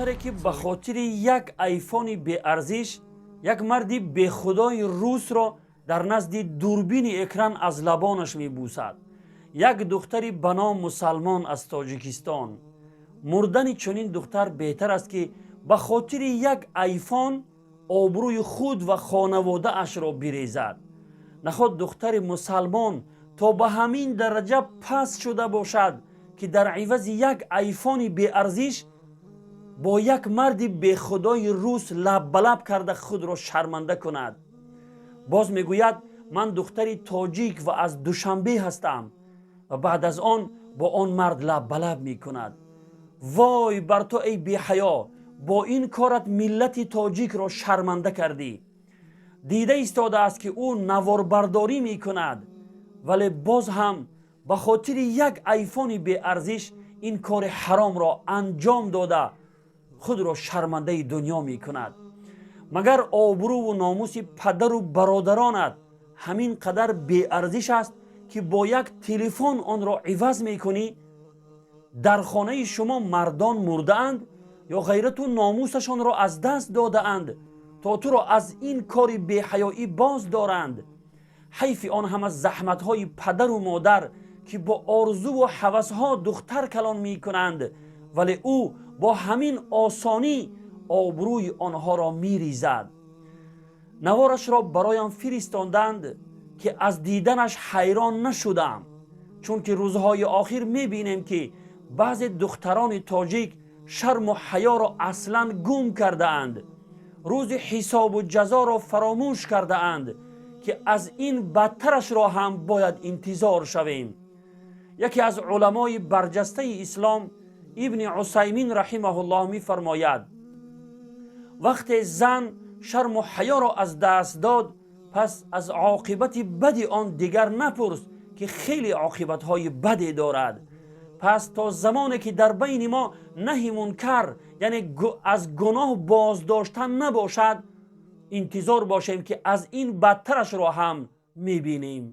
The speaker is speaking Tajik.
Духтаре, ки ба хотири як айфони беарзиш як марди бехудои русро дар назди дурбини экран аз лабонаш мебусад, як духтари ба ном мусалмон аз Тоҷикистон. Мурдани чунин духтар беҳтар аст, ки ба хотири як айфон обрӯи худ ва хонаводаашро бирезад. Наход духтари мусалмон то ба ҳамин дараҷа паст шуда бошад, ки дар ивази як айфони беарзиш бо як марди бехудои рус лаббалаб карда худро шарманда кунад. Боз мегӯяд: «Ман духтари тоҷик ва аз Душанбе ҳастам», ва баъд аз он бо он мард лаббалаб мекунад. Вой бар ту, эй беҳаё! Бо ин корат миллати тоҷикро шарманда кардӣ. Дида истодааст, ки ӯ наворбардорӣ мекунад, вале боз ҳам ба хотири як айфони беарзиш ин кори ҳаромро анҷом дода, худро шармандаи дунё мекунад. Магар обрӯву номуси падару бародаронат ҳамин қадар беарзиш аст, ки бо як телефон онро иваз мекунӣ? Дар хонаи шумо мардон мурдаанд ё ғайрату номусашонро аз даст додаанд, то туро аз ин кори беҳаёӣ боз доранд? Ҳайфи он ҳама заҳматҳои падару модар, ки бо орзуву ҳавасҳо духтар калон мекунанд, вале ӯ бо ҳамин осонӣ обрӯи онҳоро миризад. Наворашро бароям фиристонданд, ки аз диданаш ҳайрон нашудам, чунки рӯзҳои охир мебинем, ки баъзе духтарони тоҷик шарму ҳаёро аслан гум кардаанд, рӯзи ҳисобу ҷазоро фаромӯш кардаанд, ки аз ин бадтарашро ҳам бояд интизор шавем. Яке аз уламои барҷастаи ислом, Ибни Усаймин раҳимаҳуллоҳ, мефармояд: вақте зан шарму ҳаёро аз даст дод, пас аз оқибати бади он дигар напурс, ки хеле оқибатҳои баде дорад. Пас то замоне ки дар байни мо наҳи мункар, яъне аз гуноҳ боздоштан набошад, интизор бошем, ки аз ин бадтарашро ҳам мебинем.